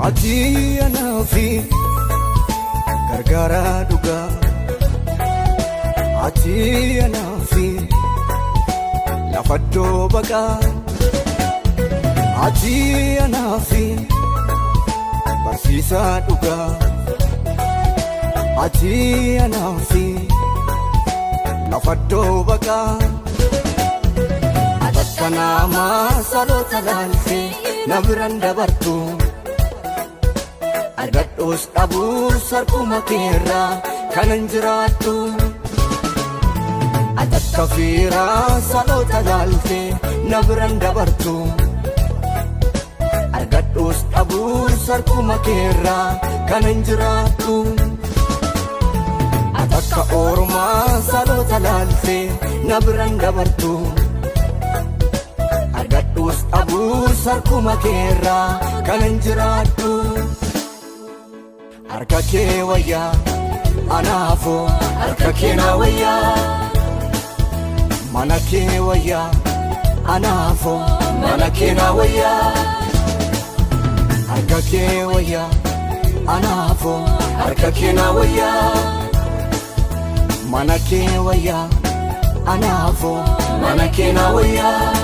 Ati anaafi gargaaraa dhugaa. Ati anaafi lafa iddoo baqaa. Ati anaafi barsiisaa dhugaa. Ati anaafi lafa iddoo baqaa. Bakka namaa saloota laaltee na biran dabartu. Argadhuus dhabuus harkuma keerraa kanan jiraattu. Ati akka fiiraa saloota laaltee na biran dabartu. Argadhuus dhabuus harkuma keerraa kanan jiraattu. Ati akka ormaa saloota laaltee na biran dabartu. Argadhuus dhabuus harkuma keerraa kanan jiraadhu. Harka kee wayyaa anaafoo, harka kee naa wayyaa. Mana kee wayyaa anaafoo, mana kee naa wayyaa. Harka kee wayyaa anaafoo, harka kee naa wayyaa. Mana kee wayyaa anaafoo, mana kee naa wayyaa.